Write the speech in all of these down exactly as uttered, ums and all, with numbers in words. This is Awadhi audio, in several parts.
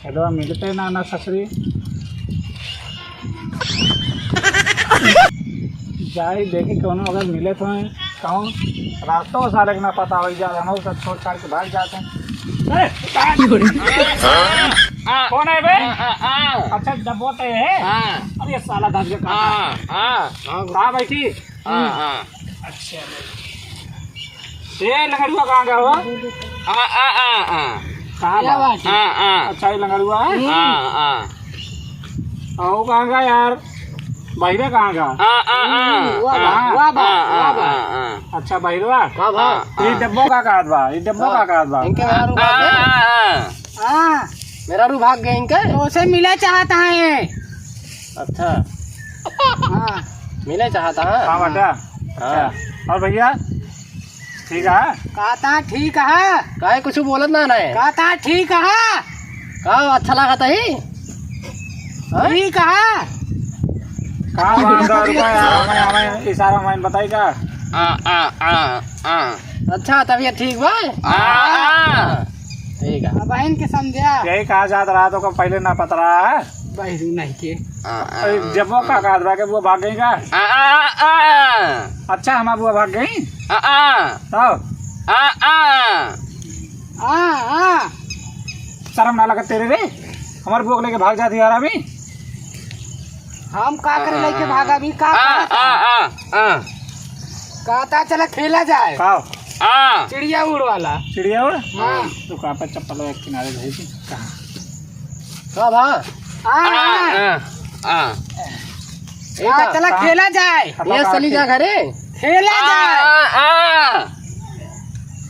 एदवा मिलते ना, ना ससुरी। जाई देखी कौनो अगर मिले तो हैं, कौन रास्तों साले के ना पता हो जा, हम सब छोड़ छाड़ के भाग जाते हैं। अरे, कौन है बे? अच्छा, जब वो तो है। हाँ। अरे, साला धस गया। हाँ, हाँ। कहाँ बैठी? हाँ, हाँ। अच्छा। ए, लंगड़ुआ कहाँ गया हो? आ, आ, आ, आ। कहाँ क्या बा? बात है? आ, आ। अच्छा, ये लंगड़ुआ है? आ, आ। आ, वो कहाँ गया यार? बहिरा कहाँ गया? आ, आ, आ। हम्म, वाह बा, आ, वाह बा, आ, वाह बा। आ, आ। अच्छा, बहिरवा? वाह बा। आ, आ। ये डब्बो का कहत बा? ये डब्बो का कहत बा? इनके मेहरारू भाग गए। आ, आ, आ। हाँ। मेहरारू भाग गए इनके? तो उसे मिले चाहता है। अच्छा। हाँ। मिले चाहता है? हाँ, बेटा। हाँ। अच्छा। और भैया? ठीक है? कहता ठीक है। काहे कुछ बोलत ना, ना है? कहता ठीक है। का अच्छा लागत है? हाँ? ठीक है। का बांधा रुका है? हमें, हमें इशारा में बताई का? आ, आ, आ, आ। अच्छा, तबीयत ठीक बा? आ, आ। ठीक है। अब बहन के समझा। यही कहा जात रहा तो का पहले ना पता रहा है? बहिरू नहीं के। आ, आ, अरे, जब वो का कहत बा के वो भाग गई का? आ, आ, आ। अच्छा, हमार बुआ भाग गई? आ, आ। तब? आ, आ। आ, आ। शर्म ना लगत तेरे रे? हमार बुआ को लेके भाग जाती यार अभी। हम का करे आ, लेके आ, भागा भी का आ, कहत आ, है? आ, आ। कहता चला खेला जाए। का? आ। चिड़िया उड़ वाला। चिड़िया उड़? हाँ। तो का पर चप्पल एक किनारे भेज दे। कहाँ? का बा? आ, आ, आ। आ, आ। ए आ, का? चला का? खेला जाए। हटाओ ये का चली जा आके। घरे। खेला आ, जाए। आ, आ।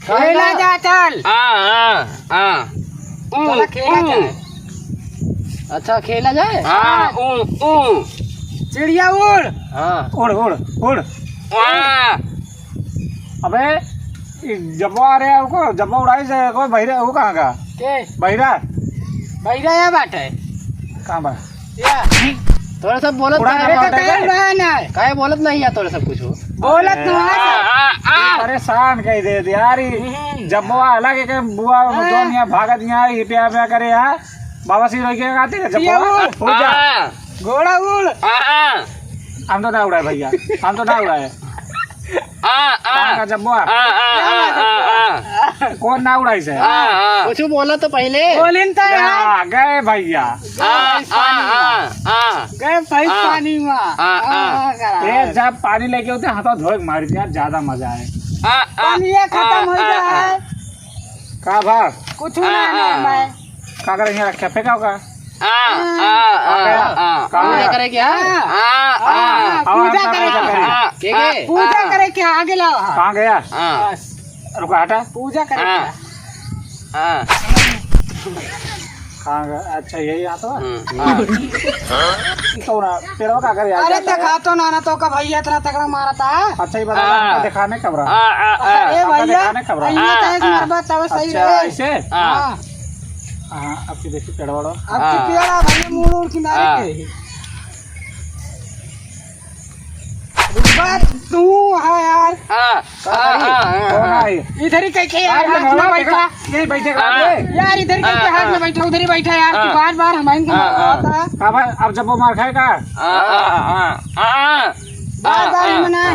खेला जा, चल। आ, आ, आ। ऊ, चला खेला ऊ। जाए। अच्छा, खेला जाए? आ, ऊ, ऊ। चिड़िया उड़। हाँ। उड़, उड़, उड़। आ। अबे, ई जब्बो आ रहे हैं, उनको जब्बो उड़ाई से, कोई बहिरा, वो कहाँ का? के? बहिरा। बहिरा या बाटे। कहाँ बा? या। तोरे सब बोलत उड़ा ना दे। बाटे। काहे ना है? काहे बोलत नहीं है तोरे सब कुछ? बोलत ना है। आ, आ, आ। परेशान कह दे दे यार, ई हम्म। जब्बो आला के, के बुआ हाँ। जोन यहाँ भागत यहाँ, ये प्यार, प्यार करे यार। बाबा सिंह रोई के गाते हैं, जब्बो ये उड़। हो जा। आ। घोड़ा उड़। आ, आ। हम तो ना उड़ाए भैया, हम तो ना उड़ाए। आ, आ। कहाँ का जब्बो? आ, आ, आ, आ, आ। कौन ना उड़ाई से? आ, आ। कुछ बोला तो पहले। बोलिन तो यार। आ, गए भैया। आ, आ, आ, आ। गए भाई आ। पानी में। आ, आ। हाँ, हाँ, करा। ए, जब पानी लेके होते हाथों धोए के मारी यार, ज्यादा मजा आए। आ, आ, पानी ये खत्म आ, हो आ, जाए। आ। का भा? कुछ ना, आ, ना, आ। मैं। का करे यहाँ रखे, फेंका होगा? आ, आ, आ, आ, आ। कहाँ पूजा गया? करे क्या? आ, आ, आ, आ, पूजा करे। पूजा करे। आ, के, के? आ, पूजा आ। करे क्या? आगे लाओ, हाँ। कहाँ गया? आ। बस। रुको, हटा। पूजा करे आ। क्या? आ। कहाँ गया? अच्छा, यही हाथ हुआ? हम्म, हम्म। हाँ। तो ना, पेड़वा का करे यार, अरे, जाता है? देखा तो ना, ना तो का भैया इतना तगड़ा मारा था। अच्छा, ये बता, आ। आपका दिखाने कब रहा? आ, आ, आ। अरे आपका भैया, दिखाने कब रहा? अइया आ, तो एक आ। मरबा तब सही अच्छा, रहे। ऐसे? आ। हाँ। हाँ, अब की देखी पेड़ वाला। अब की हाँ। पेड़ आ भैया, मुड़ उड़ किनारे हाँ। के। रुकबा तू, हाँ यार। हाँ, हाँ, हाँ, हाँ, कौन हाँ। है? इधर ही कह के यार, अरे, हाथ में बैठा। यही बैठे का हाँ। बे? यार, इधर ही कह के हाँ, हाथ में हाँ। बैठा, उधर ही बैठा यार, तू हाँ। बार बार हमारे को हाँ, हाँ। मारता है। अब, अब जब वो मार खाएगा? हाँ, हाँ, हाँ, हाँ। बार बार हाँ, मना। हाँ।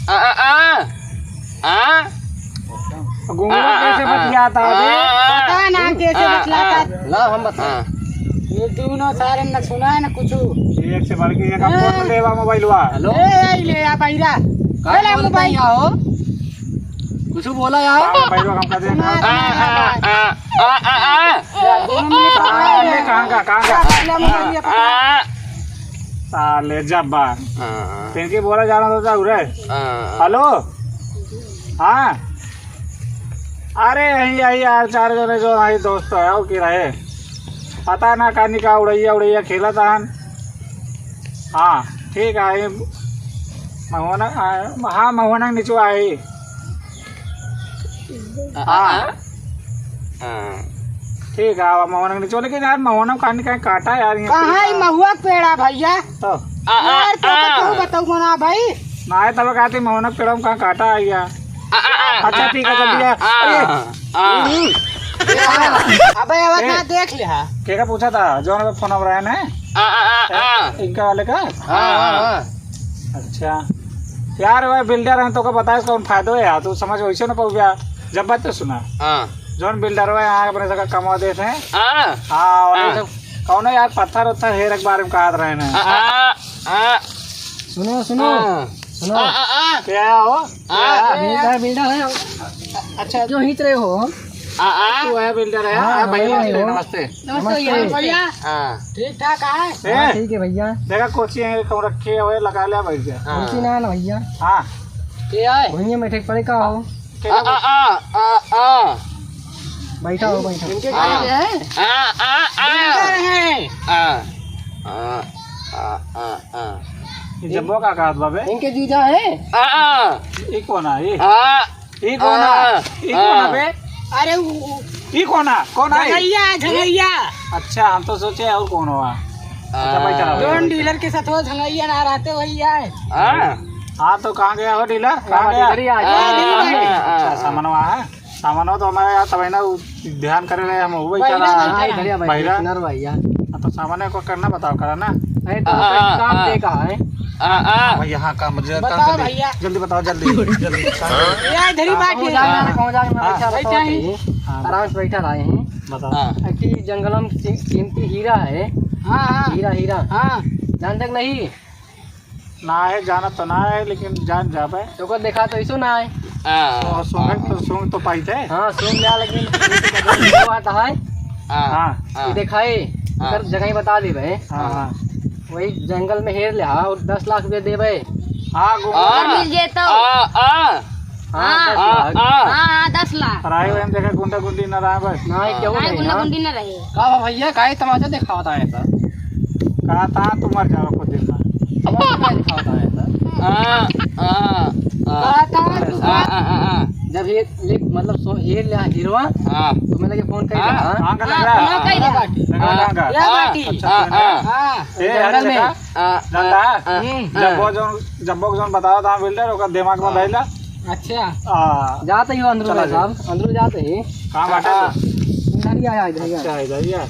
आ, आ, आ, आ। घुंघरू आ, आ, कैसे आ, बतियाता है बे? आ, पता ना कैसे आ, बतलाता। आ, ला, हम बता। आ। ये दोनों सारे न सुना है न कुछ। एक से बढ़ के एक, अब हाँ। कौन लेवा मोबाइलवा? हेलो? ए, ए, ले आ बहिरा। का ले ला बोलत मोबाइल। नहीं हो? कुछ बोला यार? हाँ, मोबाइलवा हमका दे। सुना आ, आ, आ, आ, आ, आ, आ। दोनों मिनट आ, आ, आ, ले, कहाँ का, कहाँ का? ले मोबाइल ये पकड़। आ। साले जब्बार। हाँ। तेनके बोला जाना तो जाऊ रे। हाँ। हेलो? हाँ। अरे यही, यही यार, चार जने जो हमारे दोस्त है, वो की रहे। पता ना कहानी का उड़ैया, उड़ैया खेलत हन। हाँ, ठीक है, ये महुआना, आ, हाँ, महुआना के नीचे आई। आ, आ, हाँ। आ। हाँ। ठीक है, अब महुआ के नीचे, लेकिन यार, महुआ में कहानी कहीं काटा यार, ये कहाँ पूरा ही महुआ के पेड़ है भैया? तो? आ, आ, यार, तो आ। बताऊ, बताऊ मना भाई। ना है, तब कहते महुआ के पेड़ में कहाँ काटा है यार? आ, आ, आ, अच्छा, आ, ठीक है, आ, जल्दी आ। आ, अरे। आ। हम्म। अबे, अब ए, ना देख ले, हाँ। के का पूछा था? जौन अबे फोन अब रहा है ना? आ, आ, आ, आ। इनका वाले का? हाँ, हाँ, हाँ। अच्छा। यार, वह बिल्डर हैं, तो का बताए, कौन फायदा है यार? तू समझ वैसे ना पाऊ यार। जब बात तो सुना। हाँ। जौन बिल्डर है, यहाँ अपने जगह कमा देते हैं। हाँ। हाँ, और ये हाँ। सब कौनो यार पत्थर उत्थर हेरे के बारे में कहत रहे ना। आ, आ, आ, आ। सुनो, सुनो, हाँ। सुनो। आ, आ, आ। क्या हो? आ, क्या? आ। बिल्डर, बिल्डर है। अच्छा। जो खींच रहे हो। आ, आ। तू है बिल्डर है? हाँ, हाँ, भाई, हाँ, नमस्ते, हाँ। नमस्ते। नमस्ते भैया, नमस्ते। भैया। हाँ। ठीक ठाक है? हाँ, ए, ठीक है भैया। देखा, कुर्सी है, कहूँ रखे हुए, लगा लिया, बैठ गया। हाँ। कुर्सी ना, ना भैया। हाँ। के आए? भुइयां में बैठे पड़े का हो? आ, आ, आ, आ, आ। बैठा हो, बैठा। इनके हाँ। घर है? आ, आ, आ। बिल्डर हैं। आ, आ, आ, आ, आ। ये जब्बो का कहत बा बे? इनके जीजा हैं? आ, आ। ई कौन आ, ई? आ, ई कौन आ? आ, ई कौन आ आ। बे? अरे, उ, उ, ई कौन आ? कौन आ ई? झंगैया, झंगैया। अच्छा, हम तो सोचे और कौन हुआ। अच्छा, बैठा रहो, जौन बैठा। डीलर के साथ हो, झंगैया ना रहते, वही आए। हाँ। हाँ, तो कहाँ गया हो डीलर? कहाँ हाँ, गया? डीलर ही आ गया। हाँ, हाँ, अच्छा, हाँ। सामानवा है। सामानवा तो हमारे यहाँ तबे ना उ ध्यान करे रहे, हम वही बहिरा करा। हाँ, बैठा है। इधर ही बैठा है, बहिरा। किनार भैया। हाँ, तो सामाने को करना बताओ, करा ना। अरे, तो हाँ, उसका हाँ, काम हाँ। दे कहा है? हाँ, हाँ। भैया, हाँ, काम, जल्दी, बताओ काम जल्दी। भैया। जल्दी बताओ, जल्दी, जल्दी। ये इधर ही हाँ, बैठे कहूँ हैं। जाना है, हाँ। कहूँ जाना है, हाँ। बैठा बैठा बताओ ही। कि हाँ, हाँ। आराम से बैठा रहे हैं। बताओ। हाँ। कि जंगल में की-, कीमती हीरा है। हाँ, हाँ। हीरा, हीरा। हाँ। जानते कि नहीं? ना है, जाना तो ना है, लेकिन जान जाबे। तो ओकर देखा तो ऐसो ना है। हाँ। तो सूंघे तो, सूंघ तो पाई थे। हाँ, सूंघ लिया, लेकिन वो आता है। हाँ। हाँ। हाँ। ये देखाए, हाँ। ओकर जगह ही बता देबे। हाँ, हाँ। वही जंगल में हेर ले, हाँ, और दस लाख रुपया देबे। हाँ, गुंडा। और मिल जाए तो। आ, आ। हाँ, हाँ, दस लाख। आ, आ। हाँ, हाँ, दस लाख। राय वहन देखा गुंडा गुंडी ना रहा बस। ना, हाँ। क्यों काहे नहीं, गुंडा हाँ? गुंडी ना रहे? का बा भैया, काहे तमाशा देखावत आए सर? कहा था तू मर जाओ कुछ दिन में। तमाशा काहे देखावत आए सर? आ, आ, आ। कहा था तू आ, आ, आ, आ। जब ये, ये मतलब सो, ये ले हीरोआ, हाँ। तो मैं लगे फोन कर हाँ। रहा, हाँ? कहाँ का लग रहा है? हाँ, कहीं लगा। लगा, हाँ। लगा। या हाँ। बाटी। अच्छा, हाँ, सुन रहा है। हाँ। हाँ। ए, जंगल अरे में। देखा? आ, जानता है? आ, हम्म। जब वो जौन, जब वो जौन बतावा था बिल्डर, ओकर दिमाग में हाँ। धइला। अच्छा। आ, जाते ही वो अंदर चला में जाए। साहब, अंदर जाते ही। कहाँ बाटे हाँ। तू? इधर ही आया, इधर ही आया। अच्छा, इधर ही आया।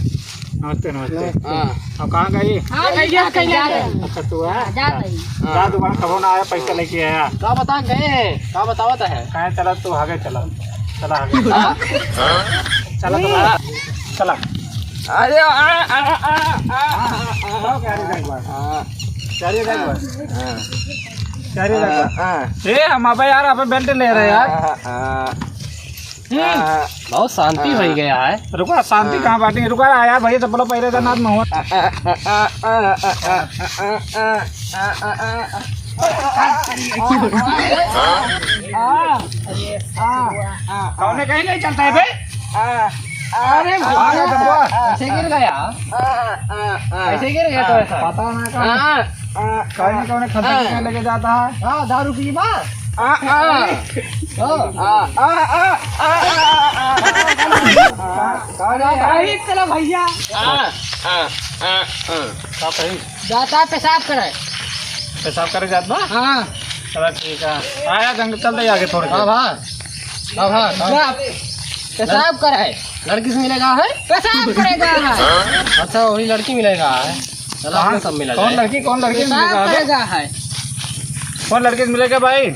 नमस्ते, नमस्ते। नमस्ते। हाँ। अब कहाँ गई? हाँ, भैया, कहीं जाते हैं। अच्छा, तू है? हाँ, जाते ही। हाँ। जा, दोबारा कबो ना आया, पैसा लेके आया। का बता गए? का बतावत है? कहाँ चला तू? आगे चला। चला आगे। हाँ? चला, चला। चला। अरे, आ, आ, आ, आ, आ, आ, आ। जाओ, गाड़ी जाए एक बार। हाँ। गाड़ी जाए एक बार। हाँ। गाड़ी जाए एक बार। हाँ, हाँ। ए, हम अबे यार, अबे बेल्ट ले रहे यार। हाँ, हाँ। हम्म। हाँ। बहुत शांति हाँ। हो गया है। रुका, शांति हाँ। कहाँ बाटी? रुका यार, भैया चप्पल पहले था, नाथ महुआ। हाँ, हाँ, हाँ। कौने कहीं नहीं चलता है बे? अरे भाई, कैसे गिर गया? कैसे गिर गया तो ऐसा? पता ना कौन, कौन, कौन खतरनाक लेके जाता है। हाँ, दारू पी बा। हाँ। कौन है? अरे, चलो भैया। का कही? जाता है पेशाब करे। पेशाब करे जात बा? हाँ। चला ठीक है। आया जंग, चल दे आगे थोड़े। हाँ भा। हाँ भा। जा, पेशाब करे। लड़की से मिलेगा है? पेशाब करेगा है। अच्छा, वही लड़की मिलेगा है। चला, कहाँ? अपने सब मिला कौन जाए। लड़की, कौन लड़की से पेशाब मिलेगा? करेगा है। कौन लड़की से मिलेगा भाई?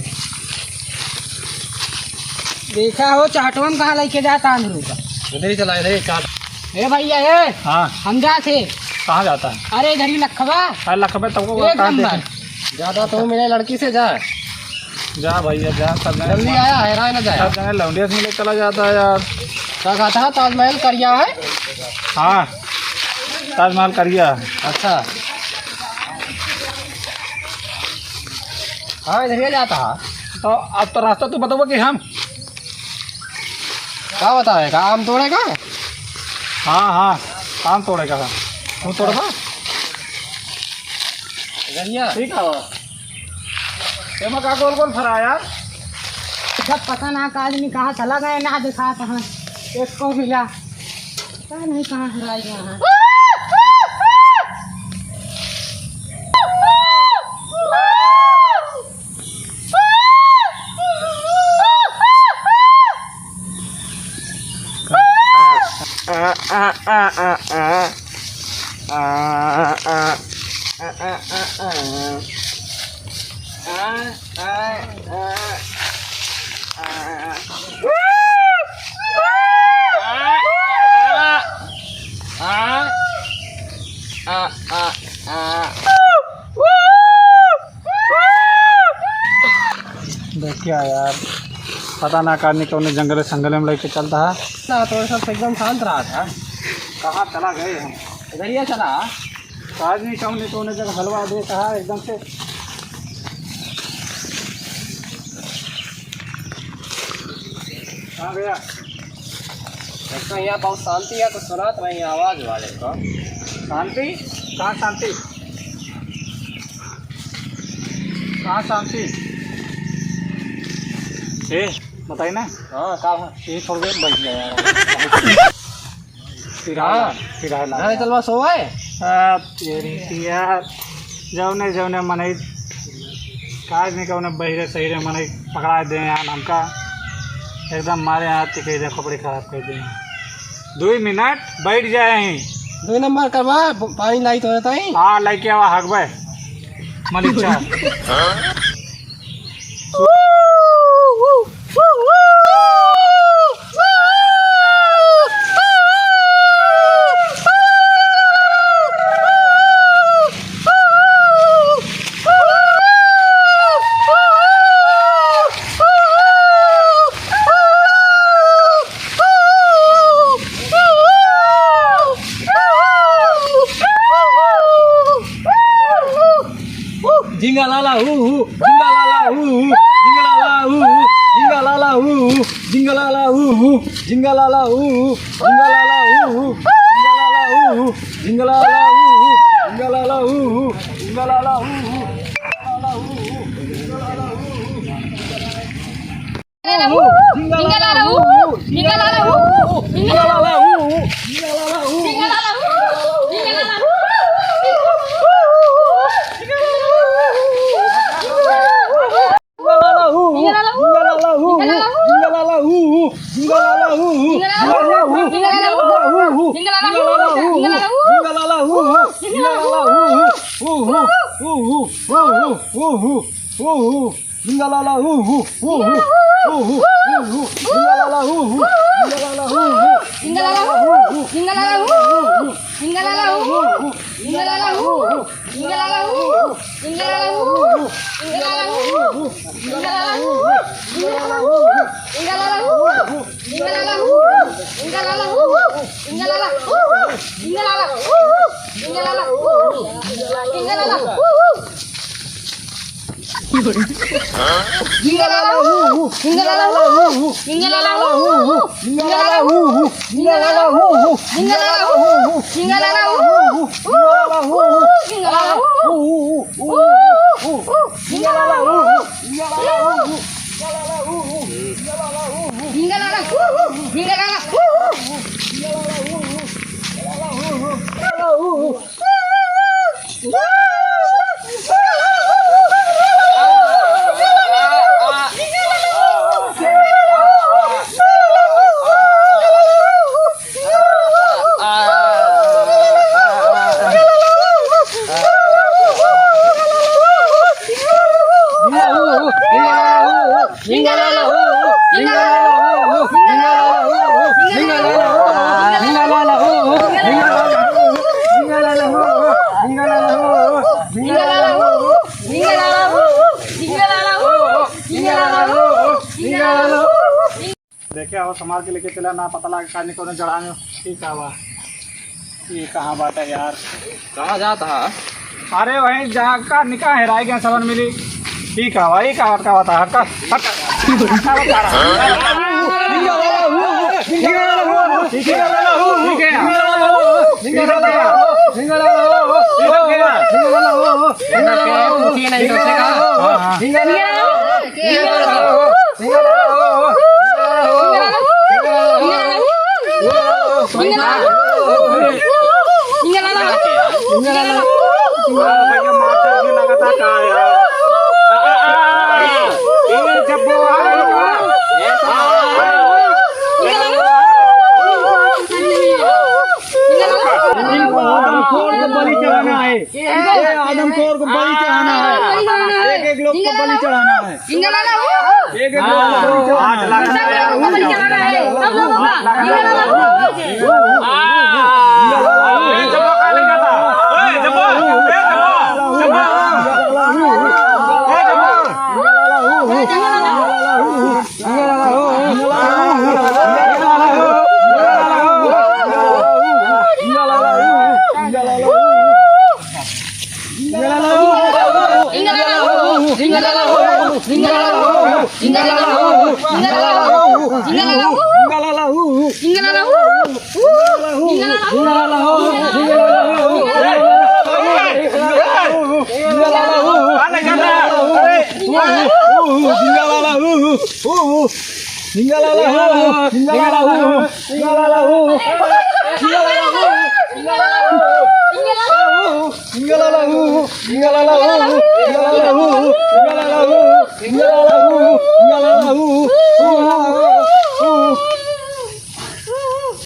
देखा हो, चाटवन कहाँ लेके जाता अंदरू का? इधर ही चला, इधर ही चाट। ए भैया, ए। हाँ। हम जात है। कहाँ जाता है? अरे, इधर ही लखवा। अरे, लखवा तब को एक कहाँ नंबर। देखे? ज्यादा तो मिले लड़की से जा। जा भैया, जा, सब जने जल्दी आया, हैरान ना जाए। सब जने लौंडिया से मिले चला जाता है यार। का कहता है, ताजमहल करिया है? हाँ, ताजमहल करिया है। अच्छा। हाँ, इधर ही जाता है। तो अब तो रास्ता तू बताओ कि हम का बतावे का, आम तोड़े का? हाँ, हाँ, आम तोड़े का। तू तोड़बा? गरिया। ठीक है। एमा का गोल गोल फरा यार? सब पता ना का आदमी कहाँ चला गए, ना दिखा कहाँ। एक को मिला। पता नहीं कहाँ हेराई गया है। देखिया यार, पता ना का आदमी कौने जंगले संगले में लेके चलता है। ना तो सब एकदम शांत रहा था। कहाँ चला गए हम? इधर ही चला। का आदमी कौने कौने जगह हलवा देता है एकदम से। कहाँ गया? एक तो यहाँ बहुत शांति है, कुछ सुनात नहीं आवाज वाले को। शांति? कहाँ शांति? कहाँ शांति? ए, बताई ना। हाँ, का बा? ये थोड़ी देर बैठ गया यार। फिर हाँ। आला, फिर आला। घरे चलवा सोवे? आ, तेरी की यार, जौने, जौने मनई, का आदमी कौने बहिरे सहिरे मनई पकड़ा दे यार, हमका एकदम मारे हाथ के दे, खोपड़ी खराब कर दे। दुई मिनट बैठ जाए ही। दुई नंबर करवा, पानी लाई तो रहता ही। हाँ, लइके आवा, हगबे। मलिक चार। झिंगा लाला हू हू, झिंगा लाला हू हू, झिंगा लाला हू हू, झिंगा लाला हू हू, झिंगा लाला हू हू, झिंगा लाला हू हू, झिंगा लाला हू हू, झिंगा लाला हू हू, झिंगा लाला हू हू, झिंगा लाला हू हू, झिंगा लाला हू हू। झिंगा लाला हू हू, हू हू, हू हू, हू हू, हू हू, हू हू। झिंगा लाला हू हू, हू हू, हू हू, हू हू। झिंगा लाला हू हू, झिंगा लाला हू हू, झिंगा लाला हू हू, झिंगा लाला हू हू, झिंगा लाला हू हू, झिंगा लाला हू हू, झिंगा लाला हू हू, झिंगा लाला हू हू, झिंगा लाला हू हू, झिंगा लाला हू हू, झिंगा लाला हू हू, झिंगा लाला हू हू, झिंगा लाला हू हू, झिंगा लाला हू हू, झिंगा लाला हू हू, झिंगा लाला हू हू। झिंगा लाला हू हू, झिंगा लाला हू हू, झिंगा लाला हू हू, झिंगा लाला हू हू, झिंगा लाला हू हू, झिंगा लाला हू हू, झिंगा लाला हू हू, झिंगा लाला हू हू, झिंगा लाला हू हू, झिंगा लाला हू हू, झिंगा लाला हू हू, झिंगा लाला हू हू, झिंगा लाला हू हू, झिंगा लाला हू हू, झिंगा लाला हू हू, झिंगा लाला हू हू, झिंगा लाला हू हू। देखे हो, संभाल के लेके चला ना, पता लगा का नहीं कोनो जड़ा में। ठीक है बा, ये कहाँ बाटे यार? कहाँ जात हा? अरे वहीं जहाँ का निकाह हेराई गया, सबन मिली। ठीक है बा, ये का बात, का बात है? हट, हट। चढ़ाना है। इंगला ला, ऊ। एक एक लोग को चढ़ाना है। सब लोगों को बलि चढ़ाना है। सब लोगों का। इंगला ला, ऊ। ए, जबो का ले जाता? ए, जबो, ए, जबो, जबो। ए, जबो।